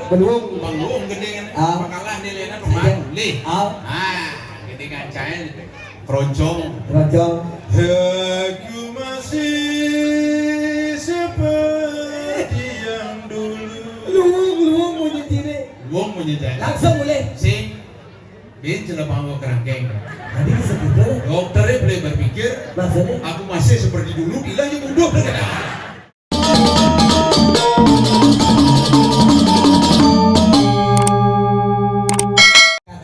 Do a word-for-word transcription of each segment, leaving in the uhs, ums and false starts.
Beluung. Bang Luung gedé kan. Ah. Makalah nilainya. Iya. Pemain. Lih. Ah. Ah, gedé kancanya. Keroncong. Keroncong. Aku masih seperti yang dulu. Luung, luung bunyi tiri. Luung bunyi tiri. Langsung mulai. Sing. Bin celebang kerangkeng. Tadi bisa gitu. Dokternya boleh berpikir. Maksudnya? Aku masih seperti dulu, bila aja bodoh.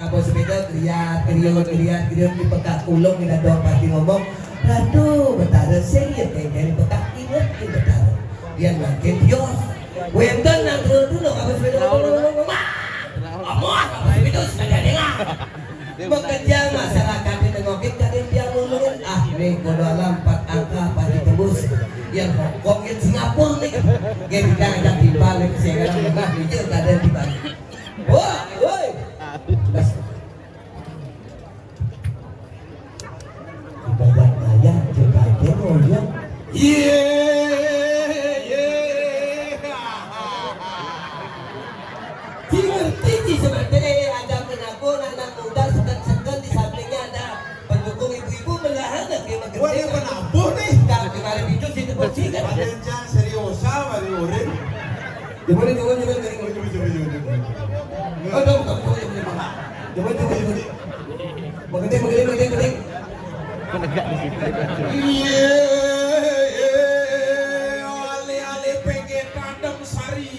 Apa sepeda geliat, geliat, geliat, geliat di pekak kulung, kita doang pasti ngomong, "Ratu Betara, sing ya, kayak dari pekak inget di Betara." Dia makin bios. Wenten nang dulu dulu, apa sepeda ngomong, ngomong, ngomong. Ngomong, apa sepeda sudah dengar. Bekerja masyarakat di Tengokit, kadang dia ngomongin, "Ah, nih, kalau alam empat angka pasti tembus." Yang Hong Kong, yang Singapura nih. Dia tidak ada di balik, saya kira, nah, itu kadang di balik. Wah, woi. Bas. Ibadah maya, coba aja ngoyong. Iya, iya. Ci ngerti, Ci, sebenarnya ada penabur anak muda, seken-seken di sampingnya ada pendukung ibu-ibu, belahan lagi. Wah, dia penabur nih. Kalau kemarin itu situ bersih kan. Ada yang serius, sama di urin. Gimana, gimana, gimana, gimana? Coba, coba, coba, coba. Aduh, bukan, bukan, bukan, bukan. Coba, coba, coba. Mengetik, mengetik, mengetik, mengetik. Iya, iya, alih-alih pengen adem sari.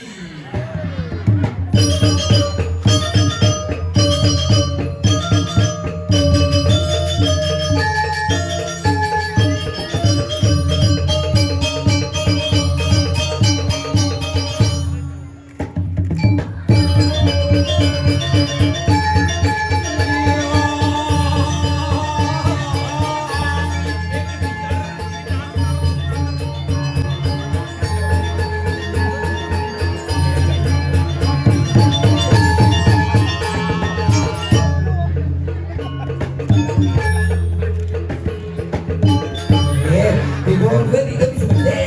Eh, tidur gue tidur di sebelah.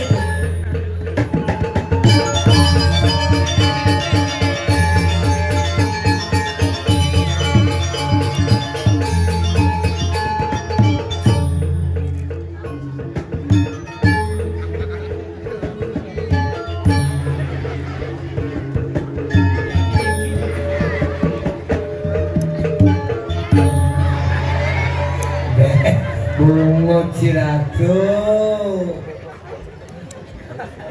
Bungut si Ratu.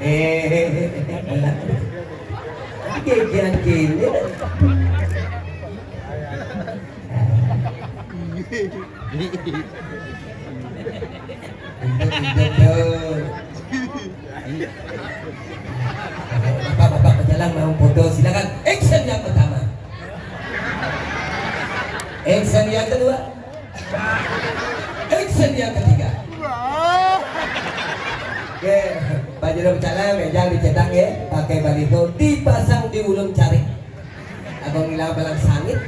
Eh, gegian kene. Hidup, hidup, tuh. Bapak-bapak pejalan mau foto, silakan. Action yang pertama. Action yang kedua. Action yang ketiga. Oke, Pak Jero pecalang, meja dicetak ya, pakai baliho, dipasang di ulun carik. Abang bilang balang sangit.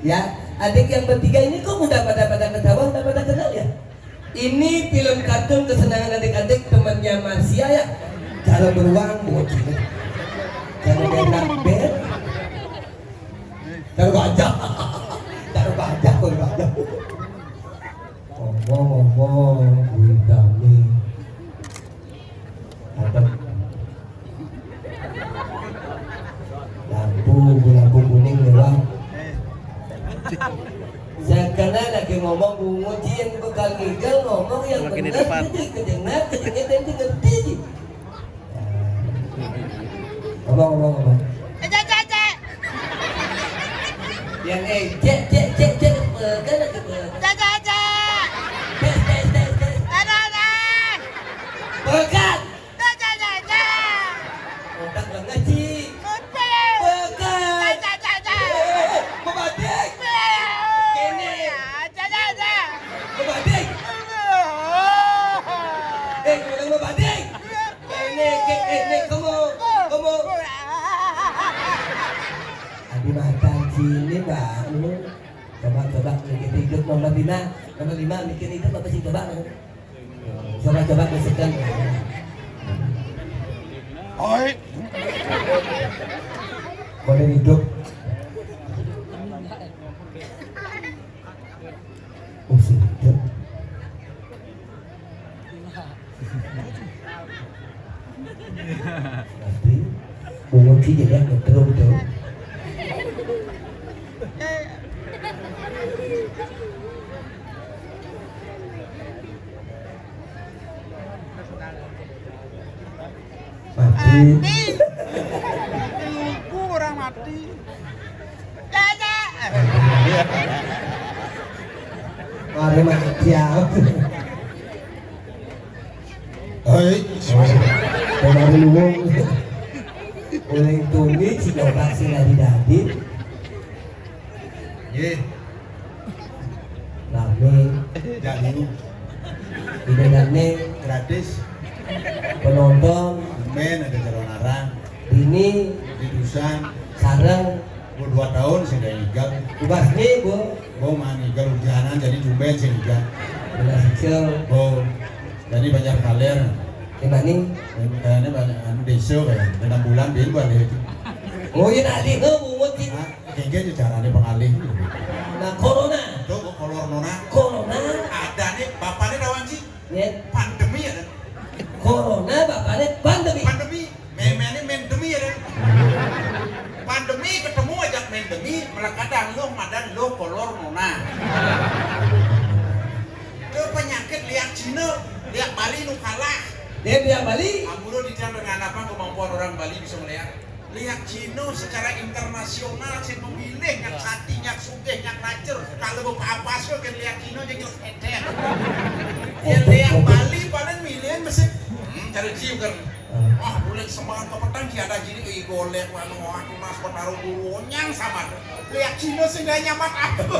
Ya, adik yang bertiga ini kok udah pada, pada ketawa, udah pada kenal ya? Ini film kartun kesenangan adik-adik, temannya Marsha ya. Cara beruang, bocil. Cara berak, ber. Cara gajah. Cara gajah, cara gajah. Ngomong-ngomong, duit kami. Adem. Lampu, lampu kuning lewat. Sekarang lagi ngomong bungut, yang bekal ngigel ngomong yang benar, kedengar, kedengar, kedengar, dan ngerti. Ngomong, ngomong, ngomong. Cek, cek, cek. Yang, eh, cek, cek, cek, cek, pegang lagi, pegang. Cek, cek, cek. Tes, tes, tes, tes. Ada, ada. Pegang. Cek, cek, cek, cek. Otak lengah, Ci. Pegang. Cek, cek, cek, cek. Eh, eh, eh, membatik. Kene. Cek, cek, cek. Membatik. Eh, kau bilang membatik. Ini, ini, ini, kamu, kamu. Adi makan sini, Mbak. Coba, coba, mikir hidup nomor lima. Nomor lima, mikir hidup apa sih, coba? Coba, coba, bersihkan. Oi. Boleh hidup. Oh, sing hidup. Nanti bungut sih jadi yang betul tuh. Mati. Mati. Ibu orang mati. Mari mati ya. Hei. Kemarin wong. Uling tuni si coba si dadi-dadi. Nggih. Rame. Jalu. Ini rame. Gratis. Penonton. Tumben ada calon arang. Ini. Di dusan. Sareng. Mau dua tahun saya nggak ngigal. Tugas nih, Bu. Bu, mah ngigal hujanan, jadi tumben saya ngigal. Tugas kecil. Bu, jadi banyak kaler. Ini nih. Ini banyak anu desa kayak enam bulan dia balik. Oh, iya, tadi, Bu, bungut sih. Ah, kengken carane pengalih. Nah, corona. Tuh, kok kolor nona. Corona. Ada nih, bapaknya lawan sih. Ya. Pandemi ya. Corona, bapaknya pandemi. Pandemi. Memene main demi ya. Pandemi ketemu aja main demi, melakadang lo madan lo kolor nona. Ke penyakit liak Cina, liak Bali nu kalah. Dia liak Bali. Ambulo di dengan apa kemampuan orang Bali bisa melihat. Liak Cina secara internasional sing memilih nyak sati, nyak sugih, nyak lacur. Kalau bapak apa sih kan liak Cina aja nyelek eder. Ya liak Bali paling milihan mesti hmm, cari ciu kan. Wah, bulan semangat ke petang ki ada jini ke golek wanu aku mas petaro dulu nyang sama. Liak Cina sing gak nyaman aku.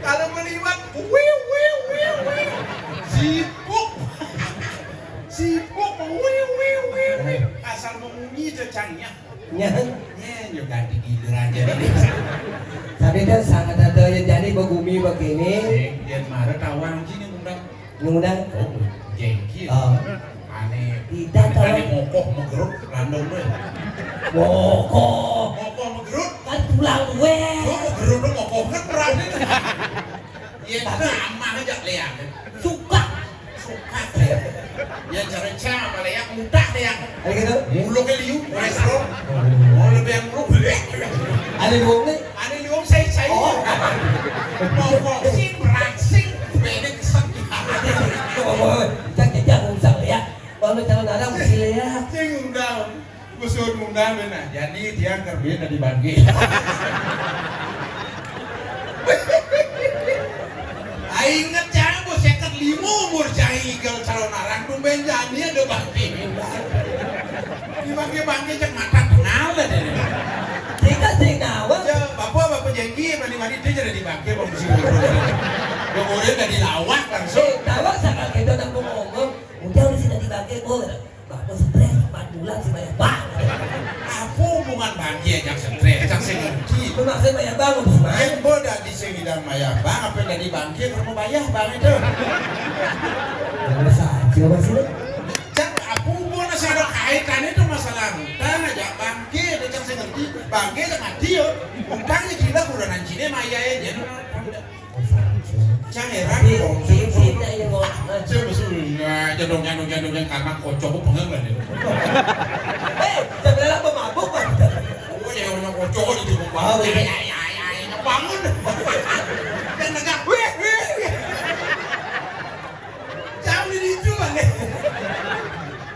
Kalau meliwat, wiu wiu wiu wiu. Sibuk. Sibuk, wiu wiu wiu wiu. Asal mengunyi cecangnya. Nya. Nya, yo ganti giliran jadi. Tapi kan sangat ada yang jadi begumi begini. Sing, dia marah tawang sini ngundang. Ngundang? Oh, jengki. Oh. Ane. Tidak tahu. Ane mokoh megerut landung deh. Mokoh. Mokoh megerut. Kan tulang gue. Oh, megerut lu mokoh kan berarti. Iya, sama aja lihat. Suka. Suka. Ya, cara cah, malah ya, mudah deh ya. Ada gitu? Muluknya liu, kolesterol. Oh, lebih yang muluk. Ada dua nih. Ada liu, saya, saya. Oh. Mau boxing, berangsing, beda kesan. Oh, jangan, jangan usah ya. Kalau calon anak mesti ya. Sing undang. Kusut undang, nah. Jadi dia kerja dari bangke. Ai inget cara bos seket lima umur cai igal calon arang tumben jani ada bangke. Di bangke-bangke cek mata kenal deh. Kita sing ngawal. Ya, bapak bapak jengki mani-mani dia jadi di bangke mau mesti. Kemudian dari lawak langsung. Eh, tahu sangat kita nang ngomong. Udah udah sih di bangke, Bu. Bapak stres empat bulan sih banyak banget. Apa hubungan bangke ajak stres? Cang sing ngerti. Lu maksudnya banyak banget, Bang? Yang boda di sini dan maya bang, apa yang dari bangke ke rumah bayah bang itu? Terus aja masih. Cang, apa hubungan sih ada kaitan itu masalah utang aja bangke, ada cang sing ngerti. Bangke yang mati yo. Utangnya gila kurang anjingnya maya ya. Cang heran. Di, di, di, di, di, di, Saya besulnya, jadong, jadong, jadong, yang karena kocok, kok pengen lah dia. Eh, sebenarnya apa mabuk, Pak? Oh, ya, orang kocok di rumah. Oh, iya. Ya, ya, ya, ya, bangun. Dan negak, wih, wih. Jauh di ditu, Bang.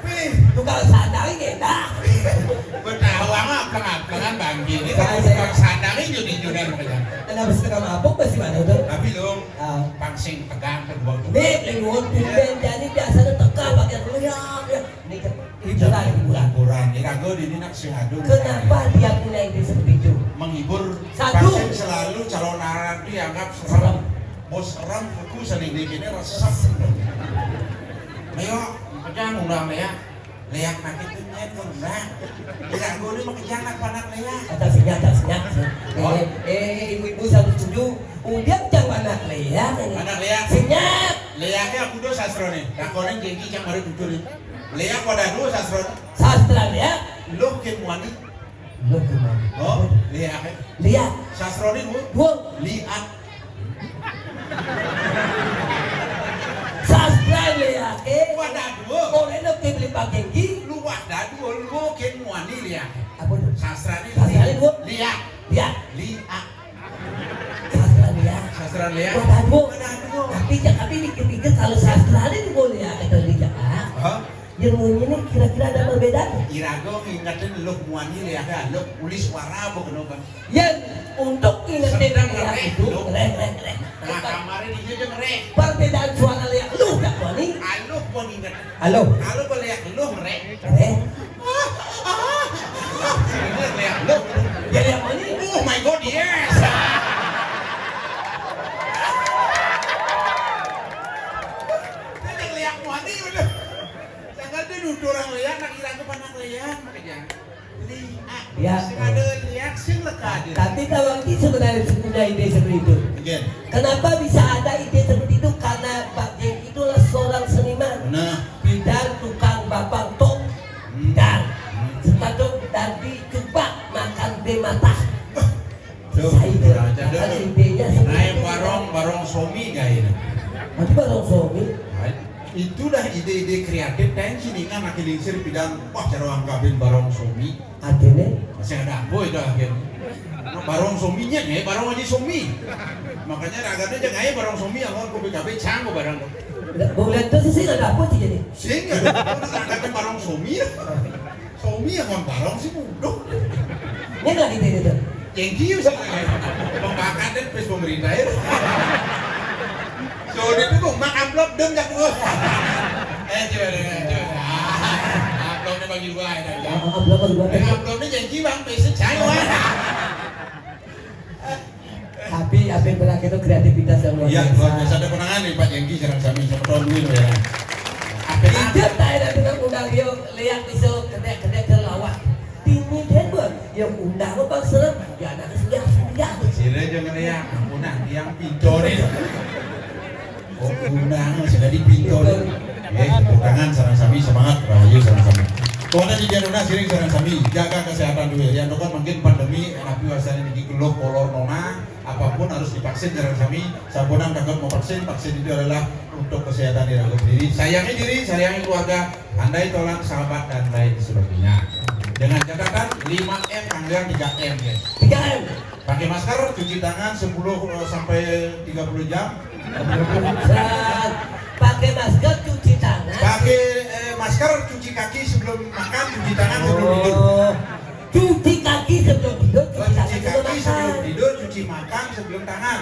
Wih, tukang sadang ini enak. Betawa mah pelan-pelan, Bang. Ini tukang sadang ini judi-judian, Bang. Kenapa setengah mabuk, masih mana tuh? Tapi, Lung, Ah. Pang sing tegang kedua tuh. Nih, liwat tumben jadi biasanya tegang pakai lu ya. Ya. Ini kan hiburan, hiburan. Hiburan. Ini kagak di ini nak sing aduh. Kenapa dia punya ide seperti itu? Menghibur. Satu. Pang sing selalu calon anak dianggap serem. Serem. Bos serem, aku sering bikinnya rasa serem. Ayo, pegang undang ya. Leak mah kitu nyet, Bang. Kira gue ini mau kejangan panak leak. Kata senyap, kata senyap. Oh. Eh, eh, ibu-ibu satu setuju. Udah cang panak leak ini. Panak leak. Senyap. Leaknya aku dulu sastra nih. Takonin jengki cang baru jujur nih. Leak pada dulu sastra nih. Sastra leak. Luh kén muani. Luh kén muani. Oh, liak. Liak. Sastrané, Bu? Duh. Liak. Sastra liak, eh. Wah, dah dua. Orang nak pergi beli pakai gigi. Lu wah, dah dua. Luh kén muani liak. Apa tu? Sastrané. Sastrané, Bu? Liak. Liak. Liak. Sastra liak. Sastra liak. Wah, dah dua. Wah, dah dua. Tapi cak kami pikir-pikir kalau sastra ini boleh ya, kata dia, ah. Hah? Yang bunyi ini kira-kira ada perbedaan? Irago ngingetin luh muani liak, luh uli suara apa kenapa? Yang untuk ngingetin liak itu, reh, reh, reh. Nah, kamarnya dia aja ngereh. Perbedaan suara liak luh dak muani. Aluh pun inget. Aluh. Aluh boleh liak luh ngereh. Reh. Liak luh. Ya, liak muani. Oh my God, yes. Dia liak muani udah. Jangan dia nuduh orang liak, nak kira ke panak liak, makanya. Liak. Ya. Sing ada liak, sing leka dia. Tapi Kak Wangki sebenarnya punya ide seperti itu. Iya. Kenapa bisa ada ide seperti itu? Karena Pak Jeng itulah seorang seniman. Nah. Bidang tukang babang tok. Hmm. Bidang. Hmm. Sepatu tadi coba makan bemata. Tuh, saya itu. Nah, jadi idenya seperti itu. Barong, barong somi gaya. Nanti barong somi. Nah, itu dah ide-ide kreatif dan sini kan laki lingsir bidang, wah, cara angkabin barong somi. Artinya? Masih ada apa itu akhirnya? Nah, barong sominya nih, barong aja somi. Makanya raganya aja ngai barong somi, aku kopi kafe canggo barang. Boleh tuh sih ada apa sih jadi? Sehingga ada apa, raganya barong somi ya. Somi yang ngontarong sih bodoh. Ini nggak gitu gitu. Yang kiu sama kayak pembakaran pes pemerintah ya. So dia tuh mak amplop dem jak gua. Eh, coba deh, coba. Ah, amplopnya bagi dua ya. Oh, amplop bagi dua. Eh, amplopnya janji bang, besok saya. Tapi apa yang berakhir itu kreativitas yang luar biasa. Iya, luar biasa. Ada penangan nih Pak Jengki, sareng sami sama tahun dulu ya. Apa? Ijab tak ada dengan undang dia lihat bisa kedek-kedek ke lawak. Tinggi dia pun, yang undang lo bang serem, ya anak sedia sedia. Sila jangan ya, undang yang pintu nih. Oh, undang sudah dipintu. Eh, tepuk tangan sareng sami, semangat, rahayu sareng sami. Pokoknya di Januna siring sareng sami, jaga kesehatan dulu. Ya, kan mungkin pandemi, tapi rasanya niki keluh kolor nona, apapun harus divaksin sareng sami. Sampunang takut mau vaksin, vaksin itu adalah untuk kesehatan diri aku sendiri. Sayangi diri, sayangi keluarga, andai tolak sahabat dan lain sebagainya. Dengan catatan lima M, anggaran tiga M ya. Tiga M. Pakai masker, cuci tangan sepuluh, eh, sampai tiga puluh jam. Pakai masker, cuci tangan. Pakai, eh, masker, cuci kaki sebelum makan, cuci tangan sebelum tidur. Oh. Cuci kaki sebelum tidur, cuci tangan sebelum makan. Cuci kaki sebelum tidur, cuci makan sebelum tangan.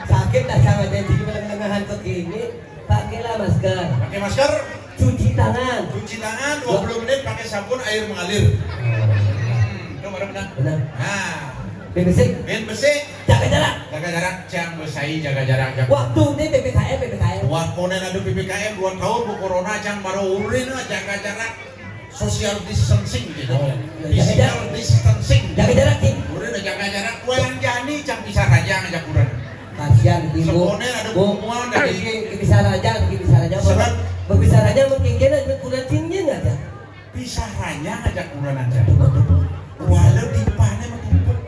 Sakit dah sama jadi lengahan begini. Pakailah masker. Pakai masker. Cuci tangan. Cuci tangan dua puluh menit pakai sabun air mengalir. Hmm, itu baru benar. Benar. Nah. Bin besik. Bin besik. Jaga jarak. Jaga jarak, cang besai jaga jarak. Jaga. Waktu ini P P K M, P P K M. Wah, konen ada P P K M dua tahun, bu corona, cang baru urin lah, jaga jarak. Social distancing gitu. Oh, iya. Physical distancing. Jaga jarak, Ki. Urin lah jaga jarak. Wayang jani, cang bisa raja ngajak urin. Kasihan ibu. Sebenarnya ada bu, hubungan dari bisa raja, bisa raja. Sebab bisa raja mungkin kena ikut kurang tinggi aja. Bisa raja ngajak kurang aja. Betul, betul. Walau di panai matumpuk.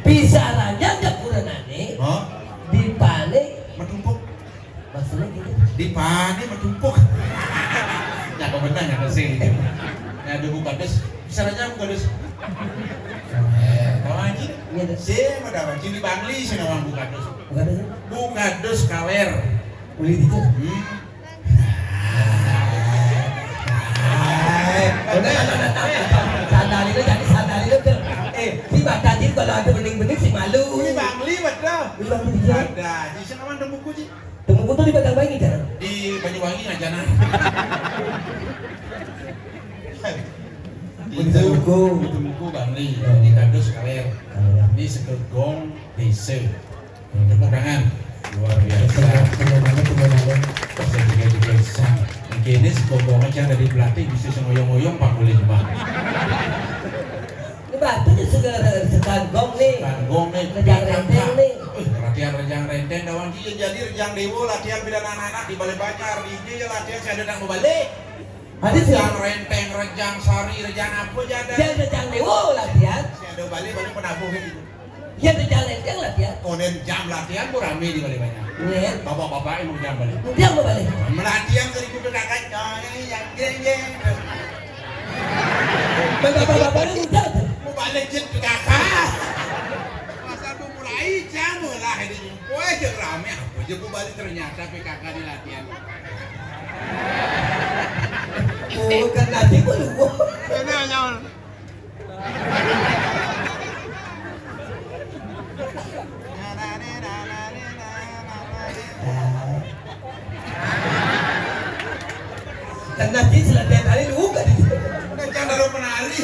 Bisa raja ngajak kurang aneh. Hah? Di panai matumpuk. Maksudnya gitu. Di panai matumpuk. Ya, kau benar ya, sih. Ya, ada buka dus. Bisa raja buka dus. Eh, kawan Haji? Iya, dah. Saya mau dapat cili Bangli, saya nawang buka dus. Buka dus? Buka dus kawer. Boleh gitu? Hmm. Hai. Udah, udah, udah, udah. Sadar itu, jadi sadar itu, tuh. Eh, si Bang Tajil kalau ada bening-bening si malu. Ini Bangli, betul. Ini Bangli, iya. Ada, di sana mana buku, Ji? Temuku tuh di Batang Bangi, kan? Di Banyuwangi aja, nah. Di Temuku. Di Temuku, Bangli. Di Kadus, Kaler. Kaler. Di Segegong, Desa. Tepuk tangan. Luar biasa. Senang, senang banget, senang banget. Pas saya juga, juga sang. Mungkin ini Segegong aja dari pelatih bisa sengoyong-oyong, Pak, boleh juga. Ini batunya sudah Segegong nih. Segegong nih. Rejang Renteng nih. Wih, latihan Rejang Renteng, dawan dia jadi Rejang Dewa, latihan bila anak-anak di Balai Banjar. Di dia latihan saya ada nak mau balik. Ada sih. Rejang Renteng, Rejang Sari, Rejang apa aja ada. Dia ada jam lewat latihan. Si ada balik, balik penabuh gitu. Dia ada jam latihan, latihan. Konen jam latihan pun rame di balik banyak. Iya. Bapak-bapak yang mau jam balik. Dia mau balik. Melatihan dari kuda kakak, yang geng geng. Bapak-bapak ini udah. Mau balik jet ke kakak. Masa mau mulai jam lah ini. Wah, yang rame apa aja mau balik, ternyata P K K di latihan. Oh, kan nanti gua lupa. Ini hanya Karena dia sudah tiap hari luka di situ. Udah jangan taruh penari.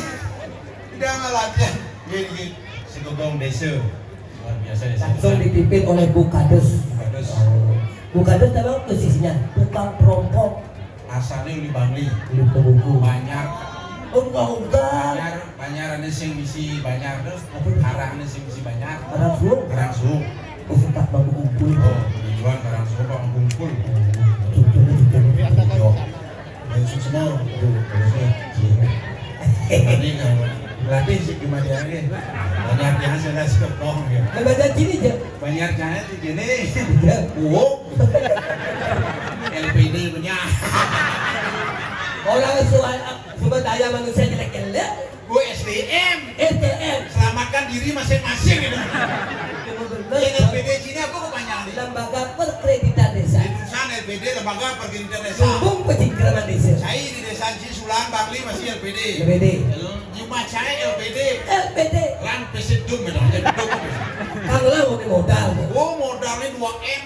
Udah nggak latihan. Gini, gini. Si Gogong Desa. Luar biasa ya. Langsung dipimpin oleh Bu Kadus. Bu Kadus. Oh. Bu Kadus memang posisinya tukang trompok. Asalnya uli Bangli. Uli Kebuku. Banjar. Oh, enggak, enggak. Banjar, Banjar ada sing misi Banjar tuh. Apa tuh? Karang ada sing misi Banjar. Karang Suwung. Karang Suwung. Oh, sempat Bambu Kumpul. Oh, tujuan Karang Suwung, Bambu Kumpul. Oh, cucunya, cucunya. Yo. Ayo, semua. Tuh, terusnya. Iya. Tadi kalau latih sih gimana ya? Banyak yang hasil nasi kepong ya. Nah, baca sini aja. Banyak jangan di sini. Iya. Uwuk. L P D punya. Orang suai, sumber daya manusia jelek-jelek. Bu S D M. S D M. Selamatkan diri masing-masing gitu. Bener. Yang L P D sini apa kepanjangan? Lembaga Perkreditan Desa. Di tulisan L P D, Lembaga Perkreditan Desa. Lumbung Pencengkraman Desa. Saya di desa Cisulan, Bangli masih L P D. L P D. Cuma saya L P D. L P D. Lan pesit dum, gitu. Jadi dum. Kalau lah mau modal. Oh, modalnya dua M.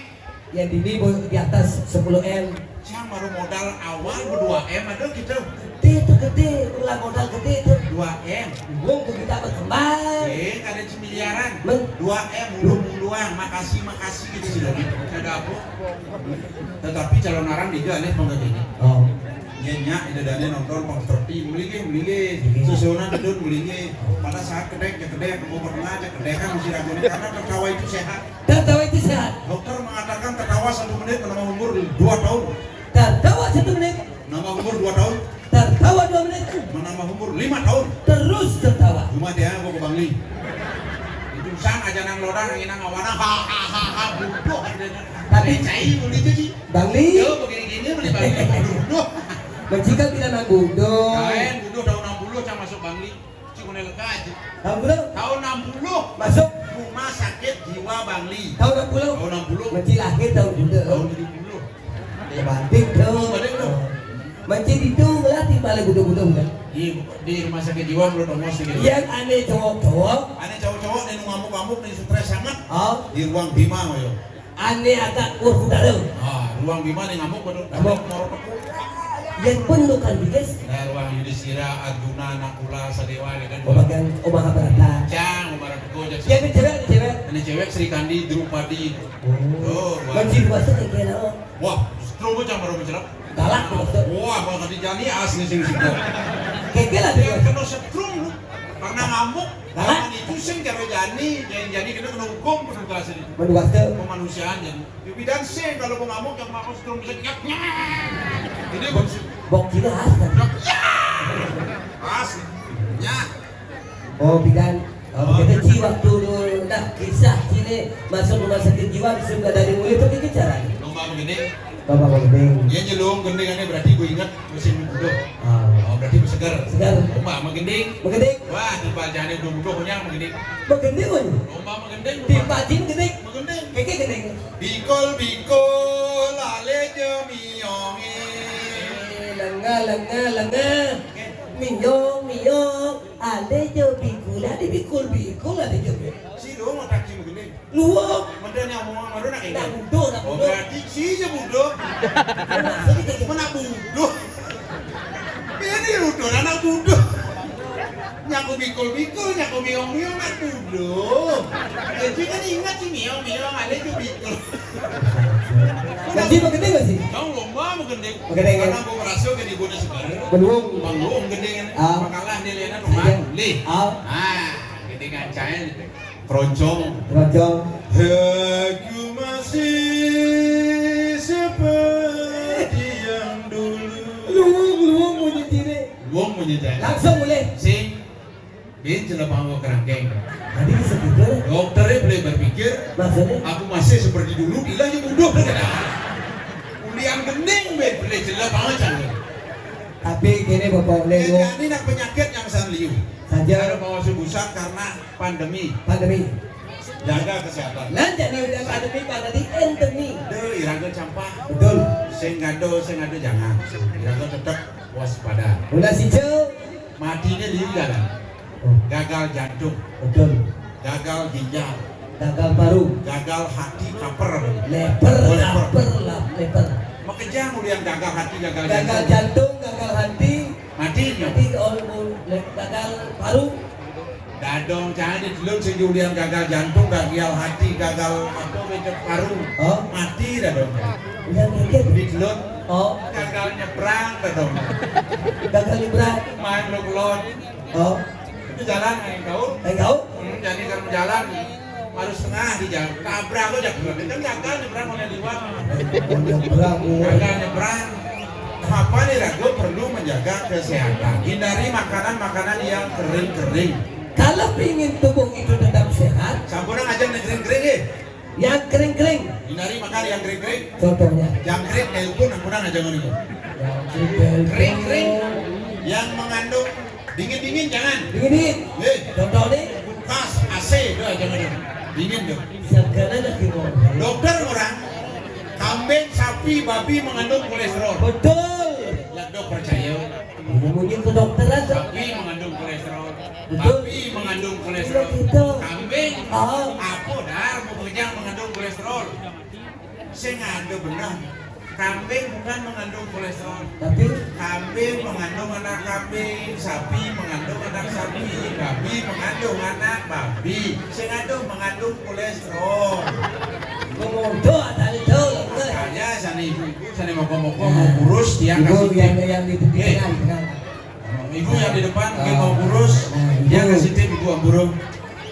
Yang dini di atas sepuluh M. Yang baru modal awal berdua M ada gitu. Gede tuh, gede, ulah modal gede tuh. Dua M. Wong ke kita berkembang. Eh, kada cemiliaran. Men- Dua M, ulung-ulungan, makasih, makasih gitu sih lagi. Ada apa? Tetapi calon orang juga aneh penggajinya. Oh. Nyenyak, itu dana nonton pang seperti melingkih, melingkih. Melingkih. Sesuunan bedun melingkih. Pada saat kedek, ya kedek, mau pernah aja kedek kan mesti ragu nih, karena tertawa itu sehat. Tertawa itu sehat. Dokter mengatakan tertawa satu menit menambah umur dua tahun. Tertawa satu menit. Nambah umur dua tahun. Tertawa dua menit. Menambah umur lima tahun. Terus tertawa. Cuma dia mau ke Bangli. Itu sang aja nang lodang, angin nang awana, ha, ha, ha, ha, butuh adanya. Tapi cai beli itu sih. Bangli. Yo, begini-gini beli Bangli, butuh. Majikan tidak nang butuh. Kain butuh tahun enam puluh, cang masuk Bangli. Cuma leka aja. Tahun berapa? Tahun enam puluh. Masuk. Rumah sakit jiwa Bangli. Tahun enam puluh. Tahun enam puluh. Menci lahir tahun berapa? Tahun tujuh puluh. Banding tuh. Banding tuh. Menci itu ngelatih balik budak-budak kan? Di, di rumah sakit jiwa belum nongos gitu. Yang aneh cowok-cowok. Aneh cowok-cowok nih ngamuk-ngamuk nih, stres sangat. Oh. Di ruang bima, yo. Ane agak kuat udara. Ah, ruang bima nih ngamuk betul. Ngamuk. Moro teku. Yang pun lu kan biges. Nah, ruang Yudhistira, Arjuna, Nakula, Sadewa, ya kan. Oh, bagian, oh, Mahabharata. Cang, Mahabharata, Jack. Yang cewek, yang cewek. Ini cewek Sri Kandi, Drupadi. Oh. Oh, wah. Bagi dua tuh kayak gini, oh. Wah, strum cang baru mencelap. Galak tuh, maksud. Wah, kalau tadi Jani asli sing sing. Kayak gila tuh. Yang kena setrum lu. Karena ngamuk. Hah? Karena itu sing cara Jani, Jani, Jani kena, kena hukum, kena kasih. Menduaste. Kemanusiaan Jani. Di bidan sing kalau mau ngamuk, yang mau setrum bisa nyap nyap. Ini bok sih. Bok gila, astaga. Nyap nyap. Asli. Nyap. Oh, bidan. Oh, kita ci waktu lu dah kisah sini masuk rumah sakit jiwa, disuruh dari mulut itu gini caranya. Lomba begini. Bapak Gending. Dia nyelung gendingannya berarti gue ingat musim buduh. Ah. Oh, berarti gue segar. Segar. Lomba sama gending. Begending. Wah, timpal jani udah buduh punya sama gending. Begending, weh. Lomba sama gending. Timpal jin gending. Begending. Keke gending. Bikul, bikul, ale je miong, eh. Eh, lenga, lenga, lenga. Miong, miong. Ale je bikul, ale bikul, bikul, ale je bikul. Si dong otak si begending. Luwuk. Menda nyambung sama lu nak. Nak ini. Buduh, nak. Oh, buduh. Berarti si je buduh. Maksudnya kayak gimana? Mana buduh? Ini buduh, anak buduh. Nyaku bikul-bikul, nyaku miong-miong, nak buduh. Jadi kan ingat si miong-miong, ada itu bikul. Jadi begending nggak sih? Kau lomba begending. Begending, ya. Karena gue merasa gini gue udah segar. Belum. Belum gending. Ah. Makalah dia lihat. Iya. Pemain. Lih. Ah. Ah, gending aja. Keroncong. Keroncong. Aku masih seperti yang dulu. Luwung, luwung, Langsung mulih. Sing, bin jelema mau kerangkeng. Tadi bisa gitu. Dokternya boleh berpikir, maksudnya? Aku masih seperti dulu, ilah yang udah. Ulian gending, bin, boleh jelema mau canggih. Tapi gini, Bapak Lego. Ini nak penyakit yang san liu. Saja. Ada mau subusan karena pandemi. Pandemi. Jaga kesehatan. Nah, jadi udah pandemi, Pak, tadi endemi. Deh, iraga campah. Betul. Sing ngado, sing ngado jangan. Iraga tetap waspada. Udah sijil. Matinya di jalan. Oh. Gagal jantung. Betul. Gagal ginjal. Gagal paru. Gagal hati, kaper. Leper, oh, leper. Kaper lah, leper. Makejang ulian gagal hati, gagal, gagal jantung. Jantung, gagal hati. Mati, mati, oh, oh, le-, gagal paru. Dadong, jangan di telun sing ulian gagal jantung, gagal hati, gagal apa, becek paru. Oh. Mati dadong. Yang mikir. Di telun. Oh. Gagal nyebrang dadong. Gagal nyebrang. Main lo kelon. Oh. Itu jalan yang kau. Yang kau? Hmm, jadi kalau jalan harus tengah di jalan. Tabrak aja, kan gagal nyebrang oleh liwat. Nyebrang, oh. Gagal nyebrang. Apa nih, ragu perlu menjaga kesehatan. Hindari makanan-makanan yang kering-kering. Kalau ingin tubuh itu tetap sehat, sampun aja yang kering-kering, eh. Yang kering-kering. Hindari makan yang kering-kering. Contohnya. Jangkrik, telepon, ampun aja ngono. Jangkrik, telepon. Kering-kering. Yang mengandung dingin-dingin jangan. Dingin-dingin. Eh. Contoh nih. Kulkas, A C, itu aja ngono. Dingin tuh. Segala lagi mau. Dokter orang, kambing, sapi, babi mengandung kolesterol. Betul. Lah, dok percaya. Ngomongin ke dokter aja. Sapi mengandung kolesterol. Betul. Babi mengandung kolesterol. Iya, gitu. Kambing, oh, apa dah, mau kerja mengandung kolesterol. Sing ada benar. Kambing bukan mengandung kolesterol. Tapi? Kambing mengandung anak kambing, sapi mengandung anak sapi, babi mengandung anak babi. Sing ada mengandung kolesterol. Ngomong doa tadi tuh. Makanya sana ibu-ibu, sana moko-moko, nah, mau kurus, dia ibu kasih yang, tip. Yang di, di, eh, tengah, di tengah. Ibu yang di depan, mungkin mau kurus, nah, dia ibu kasih tip, ibu ampura.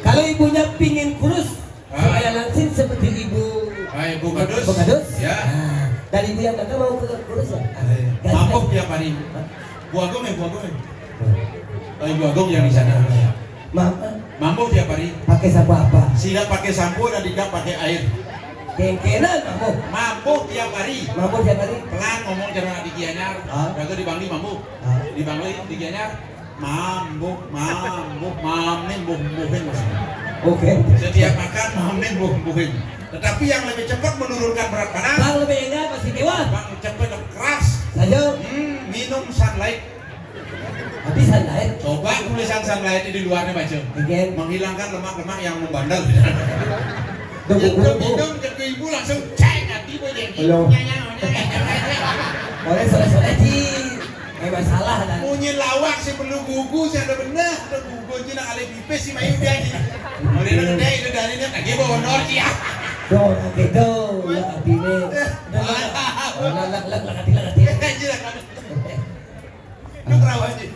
Kalau ibunya pingin kurus, ah, supaya langsing seperti ibu. Ah, Ibu Kadus. Ibu Kadus. Ya. Nah, dan ibu yang mana mau ke kurus ya? Ah, eh, ganti. Mampu tiap hari. Hah? Bu Agung ya, Bu Agung ya. Oh, Ibu Agung yang di sana. Mampu. Mampu tiap hari. Pakai sampo apa? Tidak pakai sampo dan tidak pakai air. Kengkenan mampu. Mampu tiap hari. Mampu tiap hari. Pelan ngomong, jangan di Gianyar. Ah. Raga di Bangli mampu. Ah. Di Bangli, di Gianyar. Mambuh, mambuh, mambuh, mambuhin, Mas. Oke. Setiap makan, mambuh, mambuhin. Tetapi yang lebih cepat menurunkan berat badan, bang lebih enggak pasti kewan. Bang cepat dan keras. Saja. Hmm, minum Sunlight. Tapi Sunlight. Coba tulisan Sunlight di luarnya baca. Oke. Menghilangkan lemak-lemak yang membandel. Duh, yang duh, duh, duh. Minum ke ibu langsung cek hati, Bu, jadi. Belum. Nyanyang, nyanyang. Boleh sore-sore, Ji. Eh, masalah, dah. Munyi lawak sih perlu gugu, sih ada benar, ada gugu, Ji, nak alih pipis, sih main dia, Ji. Boleh nak gede, itu dari dia, lagi bawa honor, Ji, ya. Tuh, orang gitu, ya, hati ini. Eh, lek, lek, lek, hati, lek, hati. Eh, Ji, lek, hati. Lu perawan, Ji.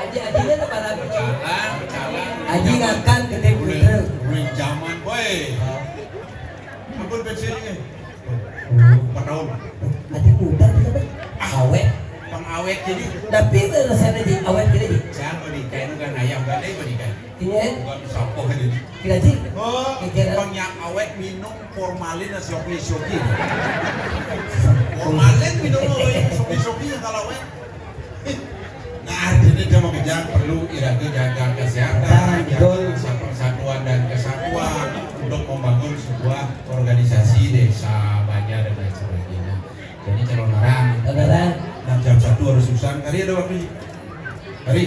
Aji, aji kan apa lagi? Berjalan, berjalan. Aji ngakan gede. Udah, puter. Udah zaman, boy. Ampun, bensinnya. Empat tahun. Aji muda tuh, kan? Ah. Awet. Pengawet jadi. Tapi rasanya di awet gini, Ji. Siapa nih? Kayak itu kan ayam gandeng apa nih, kan? Iya. Bukan sampah ini. Kira, Ji. Oh, kira. Bang yang awet minum formalin dan sopi-sopi. Formalin minum awet, sopi-sopi yang kalau awet. Nah, artinya dia mau kejar perlu iraga jaga kesehatan, nah, jaga betul. Persatuan dan kesatuan untuk membangun sebuah organisasi desa banyak dan lain sebagainya. Jadi calon orang, calon orang. Nah, jam satu harus urusan. Hari ada waktu. Hari.